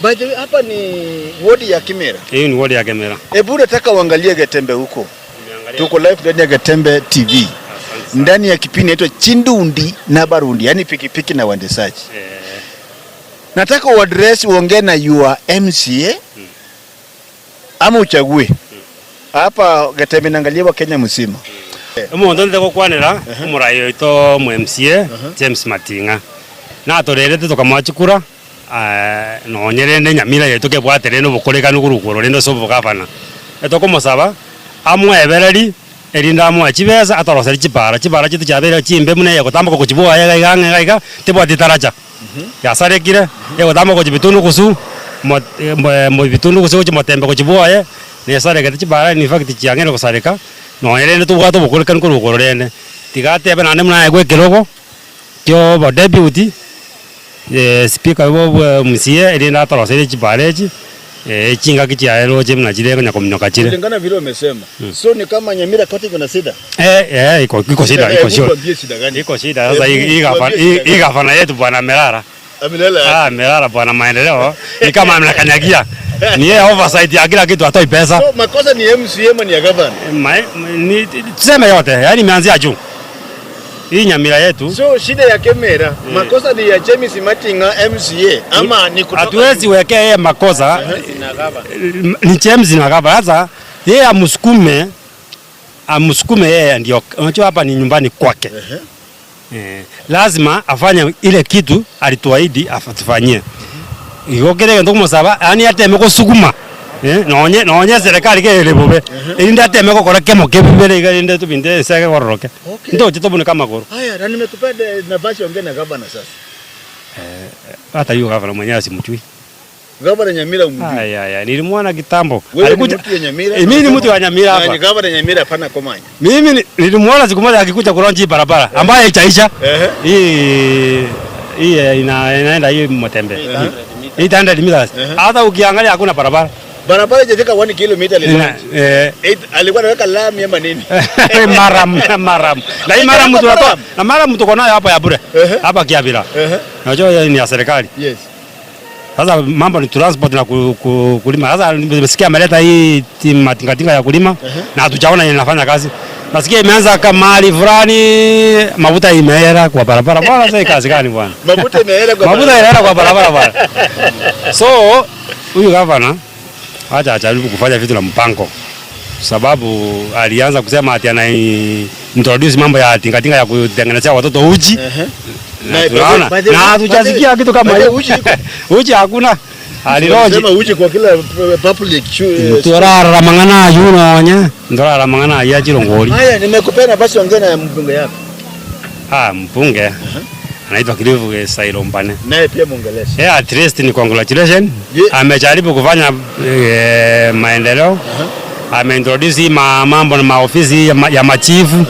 By the way, hapa ni wodi ya Kimera. Hiyo ni wodi ya Kemera. Hebu nataka uangalie Getembe huko. Tuko live ndani ya Getembe TV. Ndani ya kipindi inaitwa Chindundi na Barundi, yani pikipiki na waendeshaji. Nataka uaddress, uongee na your MCA ama uchague. Hapa Getembe naangalia Kenya mzima. Omonto nte gokwanera omorai oito mu MCA James Mating'a natorerete tukamwachukura nonye rende Nyamira yaito kebwate rende obokorekanu korwa rende ase obogavana etokomosaba amwebereri erinde amoe chibesa atoroseri chibara chibara chitu chiabeire chimbe buna egotamboka gochibwaya iga iga ang'e iga iga tebwati taracha yasarekire egotamboka gochia bitundu gosuu bitundu gose gochia motembe gochibwaye nesarekete chibara in fact chiang'eire gosareka nonye rende tobwate obokorekanu korwa igoro rende tiga atebe naende buna aye ekerogo kia obo deputy speaker bwa bwa MCA erinde atoroserie chibara echi chingaki chiaye roche buna chire konya kominyoka chire. Kulingana vile umesema. So ni kama Nyamira County iko na shida. Iko shida, iko Hebu shida. tuambie shida gani? Iko shida sasa. Hebu Hii tuambie shida hii gani? Gavana yetu bwana amelala. Amelala. Ah, amelala bwana, maendeleo ni kama amnakanyagia. Ni yeye oversight ya kila kitu, hatoi pesa. So makosa ni MCA ama ni ya governor? Ni tuseme yote, yani imeanzia juu. Hii Nyamira yetu. So shida ya Kemera, makosa ni ya James Mating'a MCA ama ni kutoka Hatuwezi wekea yeye makosa, ni James na gavana. Sasa yeye amsukume, amsukume yeye ndio. Unajua hapa ni nyumbani kwake. Lazima afanye ile kitu alituahidi afatufanyie. Igo kere gento komosaba, yani ateme gosukuma. Nonye serikali ke bobe. Erinde ateme gokora kemo kebibere iga erinde tubinde esege gororoke. Ndoche tobune kama goro. Haya, na nimekupea nafasi ongea na governor sasa. Hata hiyo governor mwenyewe simjui. Governor Nyamira umjui? Haya haya, nilimwona kitambo. Wewe ni Alikuja mtu wa Nyamira? Mimi ni mtu wa Nyamira Na hapa. ni governor Nyamira hapana Komanya. Mimi nilimwona siku moja akikuja kulaunch hii barabara ambayo haijaisha. Hii inaenda hii Motembe. 800 meters. Hata ukiangalia hakuna barabara. Barabara haijafika 1 kilomita Ina, Alikuwa anaweka lami ama nini? Murram, murram. Na hii murram tunatoa Murram. na murram tuko nayo hapa ya bure. Hapa Kiabira. Unajua hiyo ni ya serikali. Sasa mambo ni transport na kulima. Sasa nimesikia ameleta hii timu matingatinga ya kulima na hatujaona inafanya kazi. Nasikia imeanza kama mahali fulani mafuta imeera kwa barabara. Bwana sasa kazi gani bwana? Mafuta imeera kwa Mafuta barabara. imeera kwa barabara bwana. So huyu governor acha ajaribu kufanya vitu na mpango. Sababu alianza kusema ati ana introduce mambo ya tingatinga ya kutengenezea watoto uji. Na tunaona. Na hatujasikia kitu kama By the hiyo. way, uji iko. Uji hakuna. Aliroji. Sema uji kwa kila public Ntorara mang'ana ayu nonya. Ntorara mang'ana ayu achirongori. Haya, nimekupea nafasi ongea na mbunge yako. Ah, mbunge. Anaitwa Kilifu Sailombane. Naye pia muongeleshe. Yeah, at least ni congratulation. Amejaribu kufanya maendeleo. Ameintroduce hii mambo na maofisi ya machifu.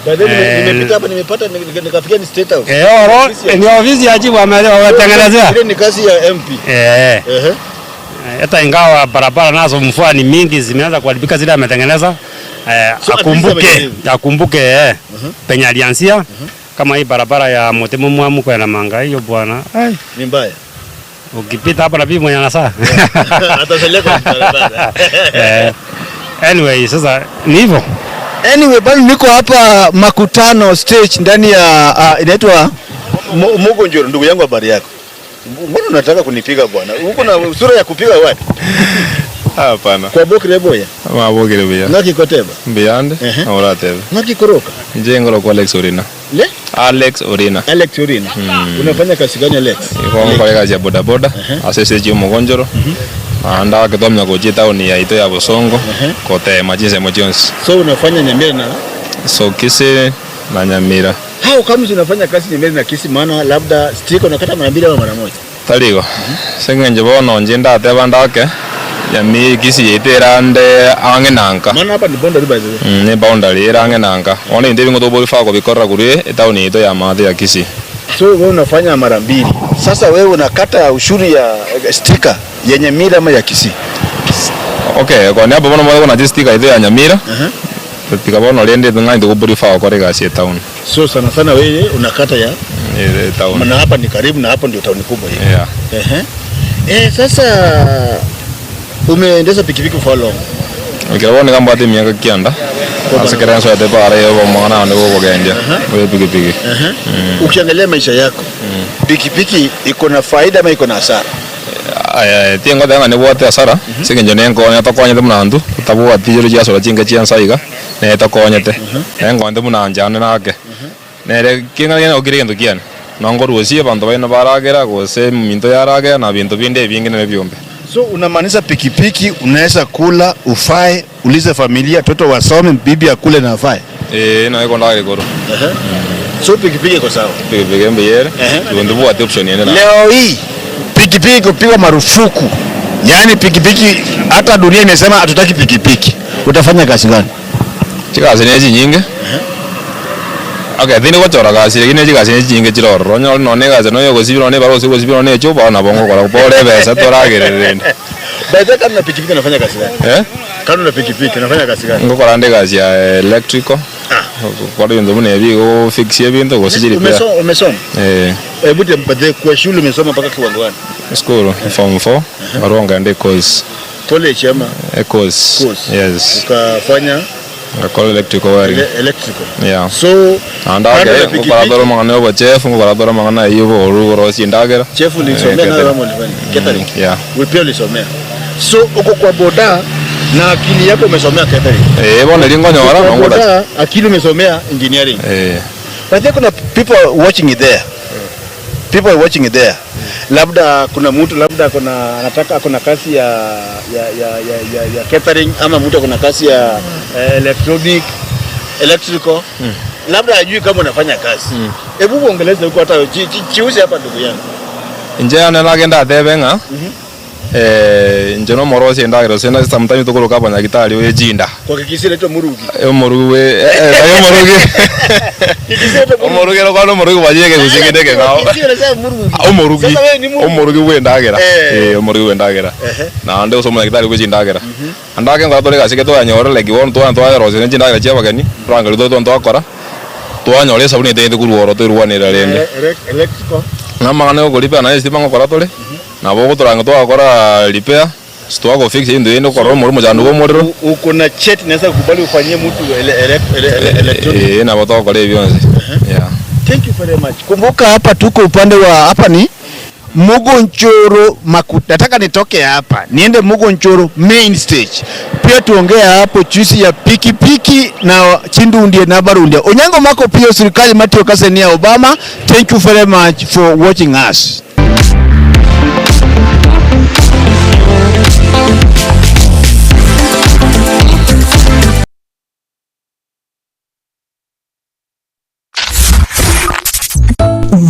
By the way, nimepita hapa, nimepata, nikafikia ni State House. Oro, Ofisi ya ni ofisi ya chifu wametengenezea. Ile ni kazi ya MP. Hata ingawa barabara nazo mvua ni mingi zimeanza kuharibika zile ametengeneza. So, at least amejaribu. Akumbuke penye alianzia. Kama hii barabara ya Motemo Mwamu kwa na manga hiyo bwana. Ai. Ni mbaya. Ukipita hapa na bibi mwenye anasaa. Atasalia kwa barabara. Anyway, sasa ni hivyo. Anyway, bado niko hapa makutano stage ndani ya inaitwa Mugonjoro. Ndugu yangu, habari yako? Mbona unataka kunipiga bwana? Uko na sura ya kupiga wapi? Hapana. Kwa bokire boya. Mabokire buya. Ngaki koteba. Mbiyande. Oratebe. Ngaki koroka. Nje ngoro kwa Alex Orina. Le? Alex Orina. Alex Orina. Unafanya kazi gani Alex? Iko ngokora kazi ya boda boda. Ase sechi omogonjoro. Anda akithomya gochia town ya ito ya Bosongo. Kotema chinsemo chionsi. So unafanya Nyamira na So Kisii na Nyamira. Hao kama unafanya kazi Nyamira na Kisii, maana labda sticker unakata mara mbili au mara moja. Tarigo. Seng'encho bono nche ndateba ndake. Nyamira Kisii yaito erande ang'e nanka. Maana hapa ni boundary by the way. Ni boundary erang'e nanka. Bono ebinto ebinge toborifa kobikorera korwa etown yaito ya maate ya Kisii. So wewe unafanya mara mbili. Sasa wewe unakata ushuru ya sticker ya Nyamira ama ya Kisii? Okay, kwa niaba bono bono na sticker ito ya Nyamira. Tiga bono rende ng'ai tugoborifa gokora egasi etown. So sana sana wewe unakata ya Town. Maana hapa ni karibu na hapo ndio town kubwa hiyo. Sasa umeendesha pikipiki for how long? Ekero bono niga mbwate emiaka kianda, ase ekero nsoete para ya obomwana one bwa obogendia bwa epikipiki. Ukiangalia maisha yako, pikipiki iko na faida ama iko na hasara? Aya, tingoteba ng'a nibwate hasara, ase eng'encho nenkonya tokonyete buna intwe, totabwati chiro chiasora chinke chia nsa iga, nere tokonyete. Nenkonte buna inche ande nake. Nere king'ana kende okire egento kiane, nongorusia abanto baino baragera, gose eminto yaragera na binto binde ebinge nere ebiombe. So unamaanisha pikipiki unaweza kula, ufae, ulize familia, watoto wasome, bibi akule na afae. Ee, naye kondagera igoro. So pikipiki iko sawa. Pikipiki mbuya ere, igo ntobwate option ende naende. Leo hii pikipiki kupigwa marufuku, yaani pikipiki hata dunia imesema hatutaki pikipiki, utafanya kazi gani? Chigasi ne chinyinge, okay, tindi gochora gasi lakini chigasi ne chinyinge chire ororo, onyore nonye egasi noyo ogosibia nonye ebarua gose ogosibia nonye echupa nabo ngokora bora ebesa toragerere rende. By the way, kama una pikipiki unafanya kazi gani? Eh? Kama una pikipiki unafanya kazi gani? Ngokora nde egasi ya electrical, gokora ebinto buna ebi igo fix ebinto gose chiri repair. Umesoma, umesoma? Eh. Hebu tuambie kwa shule umesoma mpaka kiwango gani? School form 4, barua ngaende course. College ama? Course. Course. Yes. Ukafanya Ngakora electrical wiring. Electrical. Yeah. So, Naende kando ake na pikipiki- ngokora tore amang'ana ya obochefu, ngokora tore amang'ana aywo oboru borosie endagera. Chef ulisomea Eh, nayo catering. ama ulifanya? Catering. Yeah. Wewe pia ulisomea. So uko kwa boda na akili yako umesomea catering. Eh, bono eri nkonyora, Kwa nongo boda akili umesomea engineering. Eh. But then kuna people watching it there. People are watching it there. Labda kuna mtu labda kuna anataka kuna kazi ya catering ama mtu kuna kazi ya electronic, electrical. Labda hajui kama unafanya kazi. Hebu uongeleze huko hata chiuze hapa ndugu yangu. Inche yane nagenda atebe ng'a inche na omoro ase endagera ase na sometimes tokoroka abanyagitari bwe echinda. Kwa Kikisii inaitwa murugi. Omorugi bwe bai omorugi. Kikisii inaitwa murugi. Omorugi ero kwana omorugi bwachire ekegusii kende ekeng'ao. Kikisii inasema murugi. Omorugi. Sasa wewe ni murugi. Omorugi bwe endagera. Omorugi bwe endagera. Naende ase omonyagitari bwe chindagera. Ande ake nkora tore egasi eke twanyora like bono twa twayerosia chindagera chia abageni, torangeri tore twakora, twanyora esabuni etagete korwa oro toirwanera rende. Electrical. Na amang'ana ya okoripea naye estima ngokora tore, nabo ogotoranga twagokora repair, twagofix ebinto binde okorora omorero omochando bwa omorero. Uko na cheti naweza kukubali ufanyie mtu electronic. Nabo togokora ebio bionsi. Yeah. Thank you very much. Kumbuka hapa tuko upande wa hapa ni Mugonchoro Makuta. Nataka nitoke hapa niende Mugonchoro main stage. Pia tuongea hapo chusi ya pikipiki na Chindundie na Barundia. Onyango mako pia serikali Matthew Kasenia Obama. Thank you very much for watching us.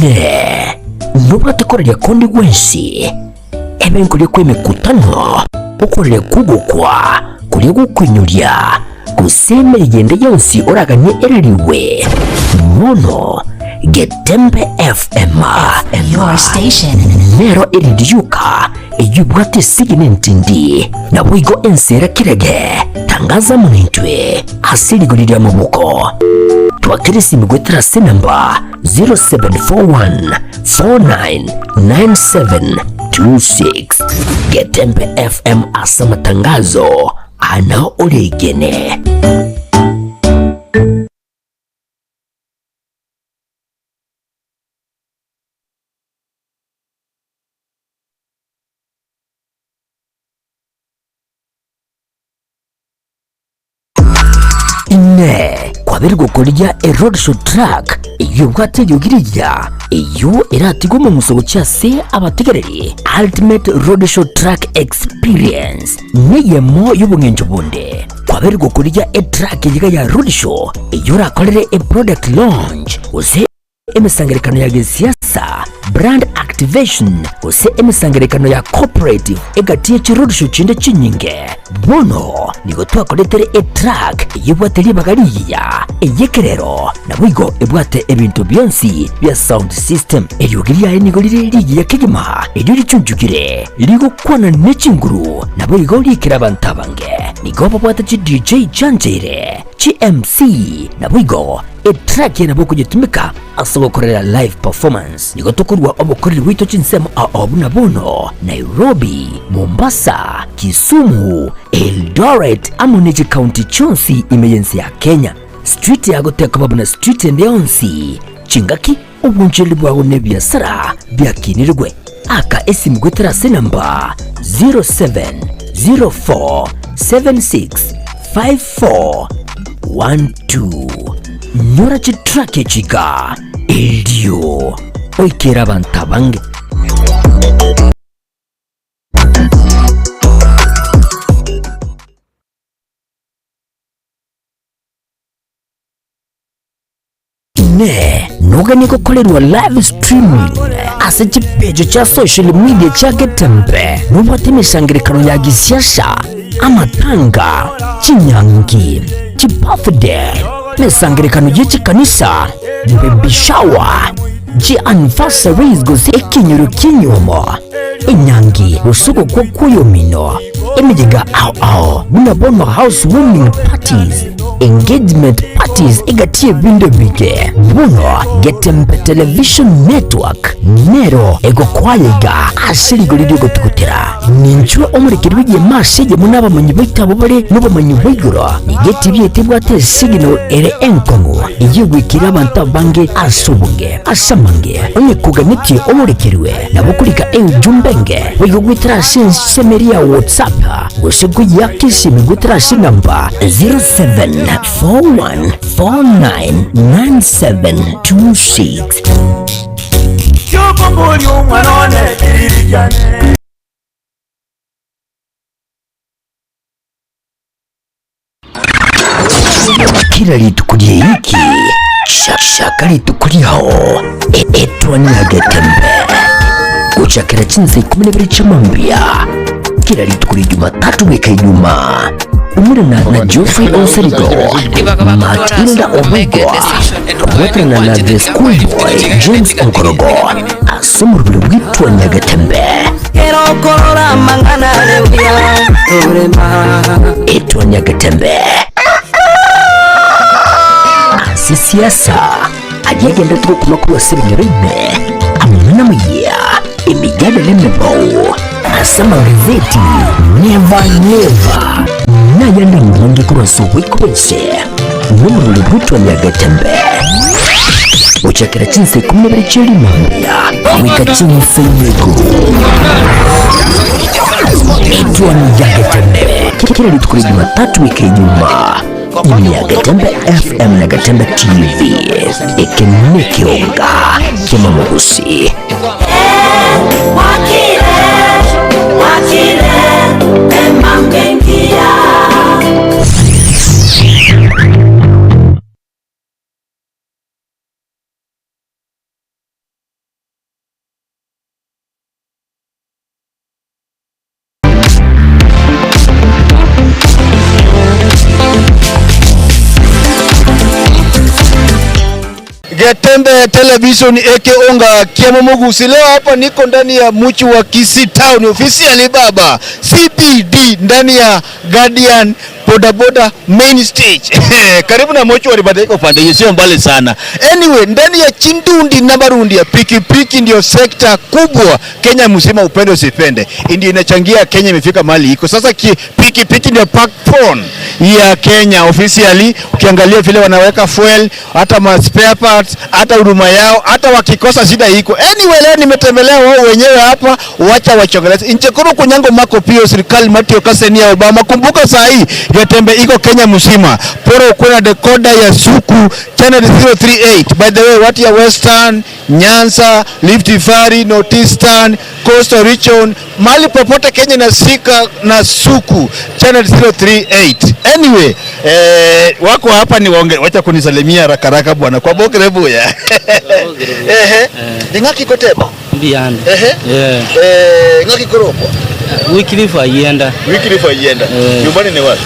Ne, nobwate koreria kundi gwensi ebe nkoria kwa emekutano okoreria kugokwa koria gokwinyuria gose emerigende yonsi oraganie ereriwe mono Getembe FM Your station. Nero eririuka eyubwate sigine ntindi na bwigo ensera kirege tangaza munintwe asirigori rya mabuko twakirisi migwetera senamba 0741 499726. Getembe FM asa matangazo ana oregene. Ine kwabirwa kurya a roadshow truck iyo bwategugiriya iyo eratigwa mu musogo cyase abategereri ultimate roadshow truck experience niyemo y'ubungenjo bunde kwabirwa kurya a truck yiga ya roadshow iyo rakorere a product launch use emisangirekano ya gisiasa brand activation use emisangirekano ya cooperative egatiye chiroadshow chinde chinyinge bono nigo twakoretere a truck yibwate libagariya eyekerero na bwigo ebwate ebintu byonsi bya sound system eryogiriya nigo riri ligiya kigima eryo richunjukire rigokwana nechinguru na bwigo rikira abantu abange nigo babwate chi DJ chanjere chi MC na bwigo Etrack nabo kujitumika ase gokorera live performance. Nigo tokorwa obokoreri bwito chinsemo ao buna bono Nairobi, Mombasa, Kisumu, Eldoret amo ne chikaunti chonsi emergency ya Kenya. Street yago teka buna street ende yonsi chingaki obuncheli bwago ne biasara byakinirwe. Aka esimu gwetera ase namba 0704 76 54 12. Nyora chitrake chiga elio oikera abantu abange. Ne nogani kukorerwa live streaming ase chipejo cha social media cha Getembe nubwate emishangirekano ya gisiasa, amatanga, chinyangi, chibirthday, misangirekano y'echikanisa, baby shower, ji anniversaries gose ekinyoro kinyomo, enyangi rusuko kwa kuyomino, emijiga ao ao buna bono house warming parties, engagement parties igatie bindo bige buno Getembe Television Network nero egokwayega asirigo riri gotukutera ninchwe omurekeri w'igihe masije munabamanyi baitabo bare n'obumanyi bw'igoro nigeti byetebwate signal ere enkongo iyigwikira abantu abange asobunge asamange onye kuganiti omurekeriwe nabukurika eujumbenge wigogwitira sinsemeria WhatsApp gose yakisimi gwitira sinamba 0741 499726. Kila litukulie hiki shaka litukuliao etwani ya Getembe kuchakira chinse 12 chamambia kila litukuli Jumatatu wika Ijumaa umure na Geoffrey Oserigo, Matilda Obego, pamoja na The Schoolboy James Onkorogo asomurubiri bwitwa Nyagetembe etwa Nyagetembe asisiasa ajagenda tukumakuru asibinyerime amuna muya emijadala emibou asama gazeti never never nayanda mwangi kurasa wikubese n'umuriro bwitwa Nyagetembe uchakira chinse 12 chilimambia wika chinse yego etwa Nyagetembe kila litukuli Jumatatu wiki Ijumaa Nyagetembe FM na Getembe TV ekenekionga kemamugusi. Getembe Television eke onga kiamo mugusi. Leo hapa niko ndani ya mji wa Kisii Town, ofisi ya Alibaba CBD, ndani ya Guardian Boda Boda main stage. Karibu na mochwari badiko pande sio mbali sana. Anyway, ndani ya Chindundi na Barundi ya pikipiki ndio sekta kubwa Kenya mzima, upende usipende. Ndio inachangia Kenya imefika mahali iko. Sasa pikipiki ndio backbone ya Kenya officially. Ukiangalia vile wanaweka fuel, hata ma spare parts, hata huduma yao, hata wakikosa shida iko. Anyway, leo nimetembelea wao wenyewe hapa, wacha wachongeleze. Inchekuru kunyango mako pio serikali Matthew Kasenia Obama. Kumbuka saa hii Getembe iko Kenya mzima. Poro kuna decoder ya Zuku channel 038. By the way, watu ya Western, Nyanza, Rift Valley, Northeastern, Coastal Region, mahali popote Kenya nasika na Zuku channel 038. Anyway, wako hapa ni waonge, wacha kunisalimia haraka haraka bwana. Kwa bokere buya. Ehe. Ngaki koteba? Ndiande. Ehe. Yeah. Ngaki koropo? Wycliffe Ayienda. Wycliffe Ayienda. Nyumbani ni wapi?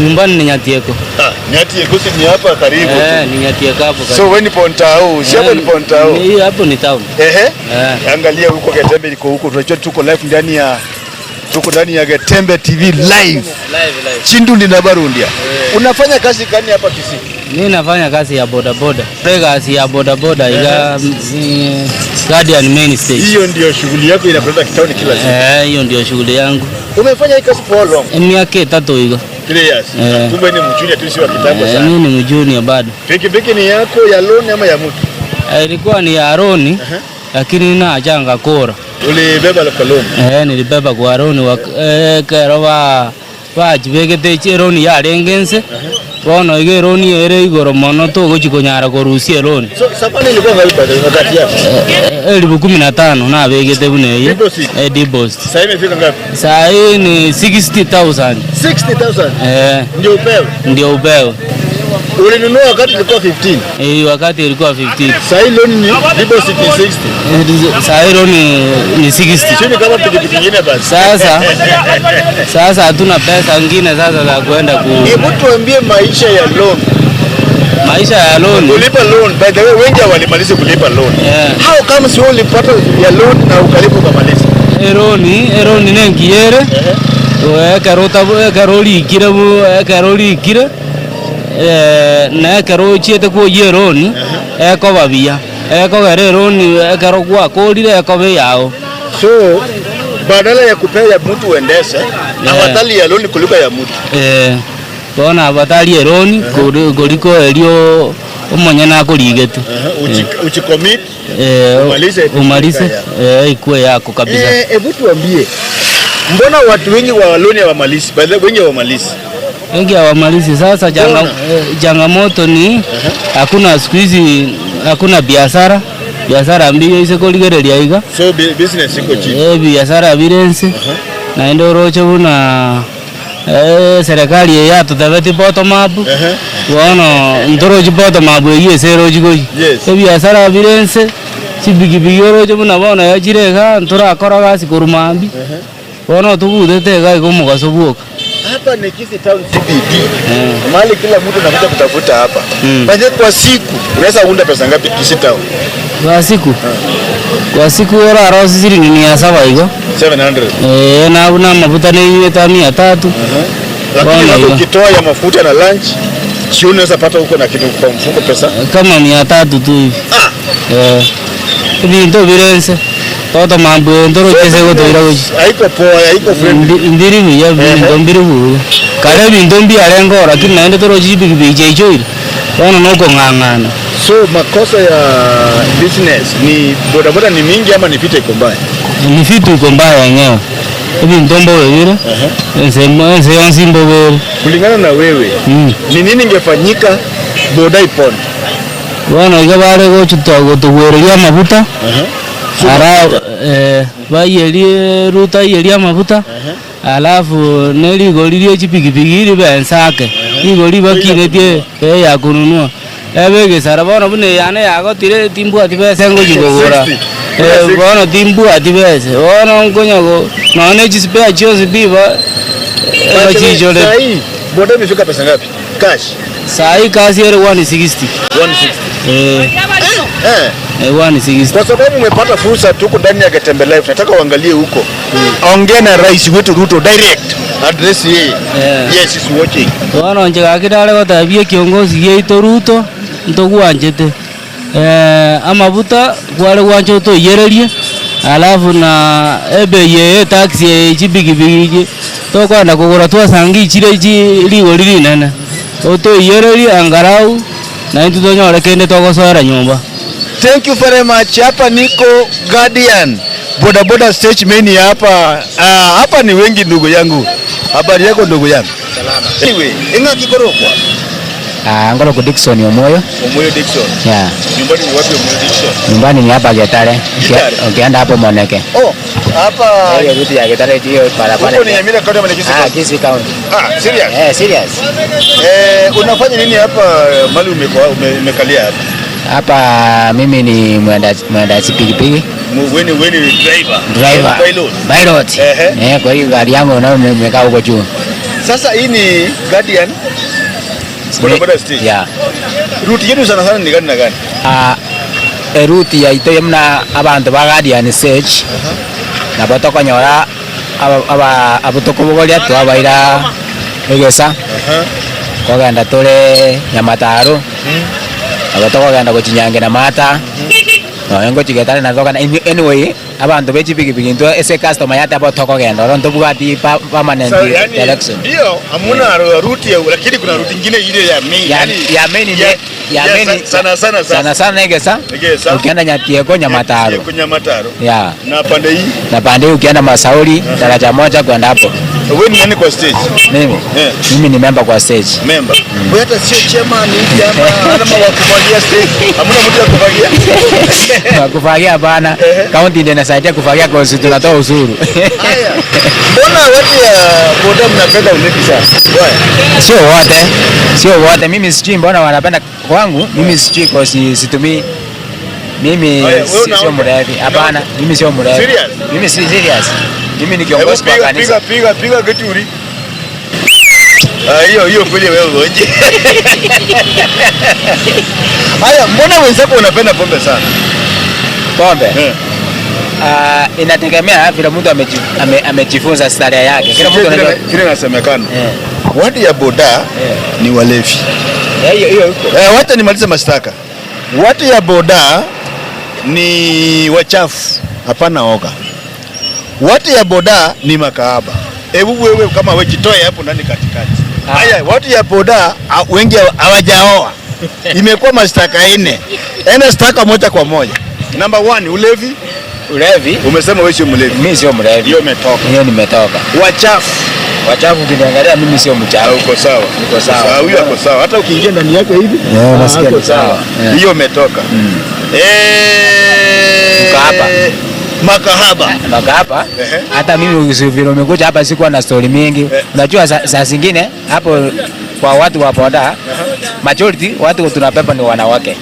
Nyumbani ni Nyatieko. Ah, Nyatieko si ni hapa karibu. Ni Nyatieko hapo karibu. So wewe ni Pontao, si hapo ni Pontao. Ni hapo ni town. Ehe. Angalia huko Getembe liko huko. Tunajua tuko live ndani ya tuko ndani ya Getembe TV live. Live live. Chindundi na Barundia. Unafanya kazi gani hapa Kisii? Mimi nafanya kazi ya bodaboda. Kazi ya bodaboda ila Guardian Main Stage. Hiyo ndio shughuli yako inakuleta kitauni kila siku. Eh, hiyo ndio shughuli yangu. Umefanya hii kazi for how long? Miaka 3 hiyo. 3 years. Kumbe ni mjunior tu, si wa kitambo sana. Mimi ni mjunior bado. Pikipiki ni yako ya loan ama ya mtu? Ilikuwa ni ya loan, lakini naachanga kora. Ulibeba kwa loan? Nilibeba kwa loan kero ba bachibegete cheroni yarengense. Bono iga eroni ere igoro mono togochikonyara korusia eroni. So safari ilikuwa ngapi by the way wakati yako? 15,000 nabegete buna eye. Deposit? Deposit. Sasa imefika ngapi? Saa hii ni 60,000. 60,000? Ndio upewe? Ndio upewe. Ulinunua wakati ilikuwa 15? Wakati ilikuwa 15. Saa hii loan ni deposit ni 60. Saa hii loan ni 60. Sio kama pikipiki nyingine basi. Sasa hatuna pesa nyingine sasa za kwenda ku. Hebu tuambie maisha ya loan. Maisha ya loan. Kulipa loan, by the way wengi hawalimalizi kulipa loan. How come sio ulipata ya loan na ukalipa ukamaliza? Eroni nengiere. Ekero bu ekero likire. Na ekero chiete kuoyia eroni ekoba buya ekogera eroni ekero gwakorire ekoba yao. So badala ya kupea ya mtu uendeshe, afadhali ya loan kuliko ya mtu. Bona afadhali eroni kuliko erio omonyene akorigete. Uchicommit, umalize, umalize, ikuwe yako kabisa. Hebu tuambie, mbona watu wengi wa loan hawamalizi? By the way, wengi hawamalizi. Wengi hawamalizi. Sasa changamoto ni hakuna siku hizi, hakuna biashara. Biashara mbili hizo koligereria iga. So business iko chini. Biashara birense. Na ndio roche buna serikali ya tutaveti bottom up. Wono ndoroji bottom up yeye seroji goji. Biashara birense. Chibigibigi roche buna bona yachireka nturakora gasi kurumambi. Wono tugudete ga ikomugaso bwoka. Hapa ni Kisii Town CBD. Mahali kila mtu anakuja kutafuta hapa. Baje kwa siku unaweza unda pesa ngapi Kisii Town? Kwa siku? Kwa siku ora rosi shilingi 700 higo. 700. Na una mafuta ni 300. Lakini hapo ukitoa ya mafuta na lunch, si unaweza pata huko na kitu kwa mfuko pesa? Kama 300 tu hivi. Hivi ndio virense. Toto mambo ndoro chese gotoira gochi. Haiko poa, haiko friendly. Ndiri buya, ndo mbiri buya. Kare bintu mbi arengo lakini naende toro jibigibigi cheichoire. Bono noko ng'ang'ana. So makosa ya business ni bodaboda ni mingi ama ni vita iko mbaya? Ni vita iko mbaya yenyewe. Hivi ndombo wewe. Nse yonsi mbobe. Kulingana na wewe, ni nini ingefanyika boda iponde? Bono igabare gochutwa gotuwereria mafuta. Ara bayerie ruta yeria mafuta. Alafu neligoririe chipikipiki iri bensake. Igori bakinetie ya kununua. Ebege sara bono bune yane yagotire timbwati besa ngojikogora. Bono timbwati besa. Bono nkonyago none chisipea chionsi biba bachichore. Sahi boda imefika pesa ngapi? Cash. Sahi kazi ere 160. 160. 160. Kwa sababu umepata fursa, tuko ndani ya Getembe Live. Nataka uangalie huko. Ongea na rais wetu Ruto direct. Address yeye. Yes, he's watching. Bono nje kidale gotabie kiongozi yeito Ruto ntogwanjete. Amabuta gwale gwanje toyererie. Alafu na ebe ye taxi ye chibigibigi tokwenda kugura twasangi chire chi rigori rinene. Otoyererie angarau na intu tonyore kende togosora nyumba. Thank you very much. Hapa niko Guardian boda boda stage main hapa. Hapa ni wengi ndugu yangu. Habari yako ndugu yangu? Salama. Anyway, inga kikorokwa. Ngolo kwa Dickson Omoyo. Omoyo Dickson. Yeah. Nyumbani ni wapi Omoyo Dickson? Nyumbani ni hapa Getare. Ukienda hapo Moneke. Oh, hapa hiyo ruti ya Getare hiyo barabara. Huko ni Nyamira County ama ni Kisii County? Kisii County. Serious? Serious. Unafanya nini hapa mali umekalia hapa? Hapa mimi ni mwenda pikipiki. Wewe ni driver. Driver. Pilot. Pilot. Kwa hiyo gari yangu nayo nimekaa huko juu. Sasa hii ni Guardian boda boda stage. Yeah. Route yenu sana sana ni gani na gani? Route ya ito yamna abantu ba Guardian stage. Na batokonyora aba abatokobogoria twabaira egesa. Kogenda tore Nyamataro. Abo tokogenda gochinyange na mata. No ngo chigetare na thoka anyway abantu bechi pikipiki ndo ese customer yate abo tokogenda oro ntobwati permanent So, yani, direction. Ndio hamuna route ya, lakini kuna route nyingine ile ya main. Ya Yani, ya main ni ya main sana sana sana sana Egesa. Egesa. Ukienda Nyatieko Nyamataro. Nyatieko Nyamataro. Yeah. Na pande hii Na pande hii ukienda Masauri daraja moja kwenda hapo. Wewe ni nani kwa stage? Mimi. Yeah. Mimi ni member kwa stage. Member. Wewe hata sio chairman hivi ama ama wa kufagia stage. Hamna mtu wa kufagia. Wa kufagia hapana. County ndio inasaidia kufagia kwa sababu tunatoa ushuru. Haya. Mbona watu ya boda mnapenda ulevi sana? Why? Sio wote. Sio wote. Mimi sijui mbona wanapenda kwangu. Mimi sijui kwa situmii. Mimi sio mlevi. Hapana, mimi sio mlevi. Serious? Mimi si serious. Mimi ni kiongozi kwa kanisa. Piga piga kituri. Hiyo kweli wewe ngoje. Haya, mbona wenzako wanapenda pombe sana? Pombe? Inategemea vile mtu amejifunza starehe yake. Kila mtu anajua kile inasemekana. Watu ya boda ni walevi. Hiyo hiyo iko. Wacha nimalize mashtaka. Watu ya boda ni wachafu, hapana oga. Watu ya boda ni makahaba. Hebu wewe kama wewe jitoe hapo ndani katikati. Haya, watu ya boda wengi hawajaoa. Imekuwa mashtaka 4. Enda shtaka moja kwa moja. Number 1, ulevi. Ulevi? Umesema wewe sio mlevi. Mimi sio mlevi. Hiyo imetoka. Hiyo nimetoka. Wachafu. Wachafu ukiniangalia mimi sio mchafu. Uko sawa. Uko sawa. Huyu ako sawa. Hata ukiingia ndani yake hivi, unasikia ako sawa. Hiyo imetoka. Mkahaba. Makahaba. Makahaba. Hata mimi vile umekuja hapa sikuwa na story mingi. Unajua saa zingine hapo kwa watu wa boda majority watu tunapepa ni wanawake.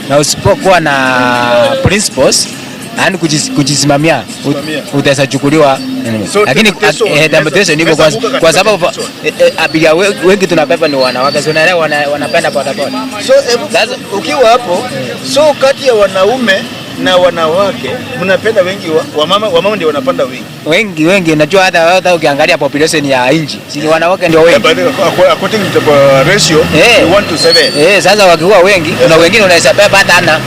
Na usipokuwa na principles yani kujisimamia utaweza chukuliwa. So, lakini temptation iko kwa sababu abiria wengi tunapepa ni wanawake, so unaelewa wanapenda boda boda. So ukiwa hapo, so kati ya wanaume na wanawake mnapenda wengi wamama, wamama ndio wanapanda wengi. Wengi unajua hata ukiangalia population ya nchi, si wanawake ndio wengi. According to the ratio ni 1 to 7. Sasa wakiwa wengi, kuna wengine unaweza beba hata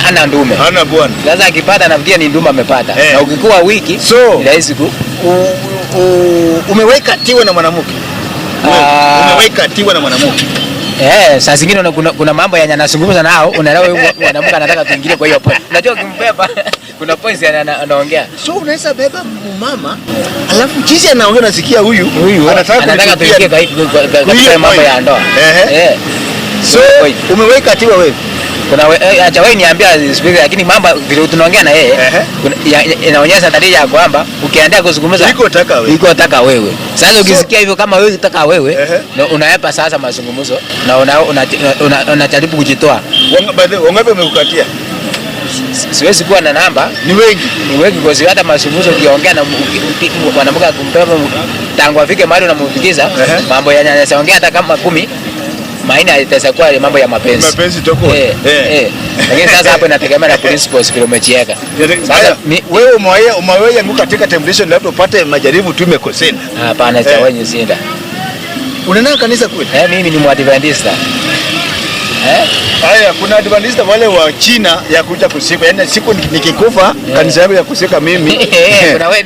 ana ndume. Hana bwana. Sasa akipata nafikiria ni ndume amepata. Na ukikuwa wiki so, ni rahisi ku umewahi katiwa na mwanamke? Umewahi katiwa na mwanamke? Saa zingine kuna mambo yenye anazungumza nao, unaelewa huyu mwanamke anataka tuingilie kwa hiyo point. Unajua ukimbeba kuna points anaongea. So unaweza beba mama, alafu jinsi anaongea nasikia huyu anataka tuingie katika mambo ya ndoa. So umewahi katiwa wewe? Kuna acha wewe niambia speaker, lakini mambo vile tunaongea na yeye inaonyesha dalili ya kwamba ukiandaa kuzungumza iko taka wewe. Iko taka wewe. Sasa ukisikia hivyo kama wewe taka wewe, unaepa sasa mazungumzo na unajaribu kujitoa. Wangapi wamekukatia? Siwezi kuwa na namba. Ni wengi. Ni wengi kwa sababu hata mazungumzo ukiongea na mwanamke kumpepa tangu afike mahali unamfikiza mambo yanayoongea hata kama 10 maana itakuwa mambo ya mapenzi. Mapenzi toko. Lakini sasa hapo inategemea na principles vile umejiweka. Sasa wewe umewahi anguka katika temptation labda upate majaribu tu umekosea. Hapana, sijawahi nishinda. Unaenda kanisa kweli? Mimi ni Mwadventista. Haya, kuna Adventista wale wa China ya kuja kusika. Yaani siku nikikufa kanisa yangu ya kusika mimi. Kuna wewe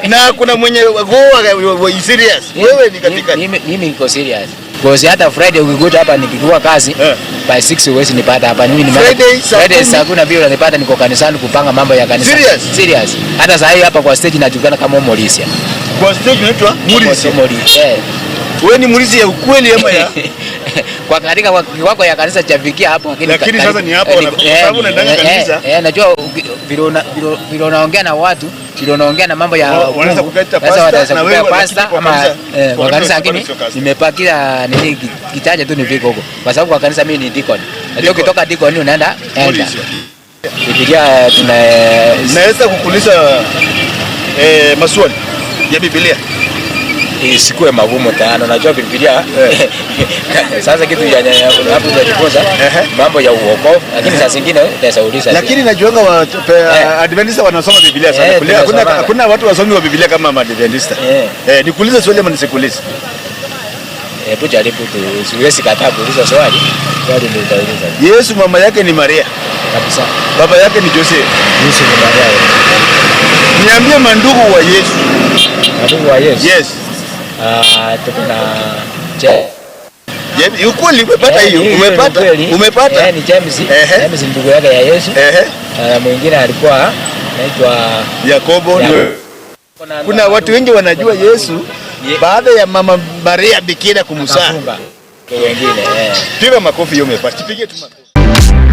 na kuna mwenye go serious. Wewe ni katika mimi niko serious. Kwa hata Friday ukikuja hapa nikikuwa kazi by 6 huwezi nipata hapa. Mimi ni Friday saa 12 unanipata niko kanisani kupanga mambo ya kanisa. Serious? Serious. Hata saa hii hapa kwa stage najulikana kama Morisia. Kwa stage unaitwa Morisia. Morisia. Wewe ni Morisia ya ukweli ama ya? Kwa katika wako ya kanisa chafikia hapo, lakini sasa ni hapo kwa sababu unaendanga kanisa. Najua vile unaongea na watu, vile unaongea na mambo ya wanaweza kukaita pastor na wewe pastor ama kwa kanisa, lakini nimepakia nini kitaje tu nifike huko. Kwa sababu kwa kanisa mimi ni deacon. Najua ukitoka deacon unaenda enda. Biblia tuna naweza kukuuliza maswali ya Biblia. Isikuwe magumu tano, najua Biblia. Sasa kitu ya hapo tunajifunza mambo ya uokovu, lakini saa zingine utauliza. Lakini najuanga wa Adventista wanasoma Biblia sana. Hakuna watu wasomi wa Biblia kama Adventista. Nikuulize swali ama nisikuulize? Hebu jaribu tu, siwezi kataa kuuliza swali. Swali ndio utauliza. Yesu mama yake ni Maria, Kabisa. baba yake ni Joseph. Yesu ni Maria. Niambie mandugu wa Yesu. Mandugu wa Yesu. Yes. Tuko na James, ukweli umepata hiyo? Umepata? Umepata? Ni James. James ndugu yake ya Yesu. Mwingine alikuwa anaitwa Yakobo. Kuna watu wengi wanajua Yesu baada ya mama Maria bikira kumzaa. Wengine. Piga makofi hiyo umepata. Tupige tu makofi.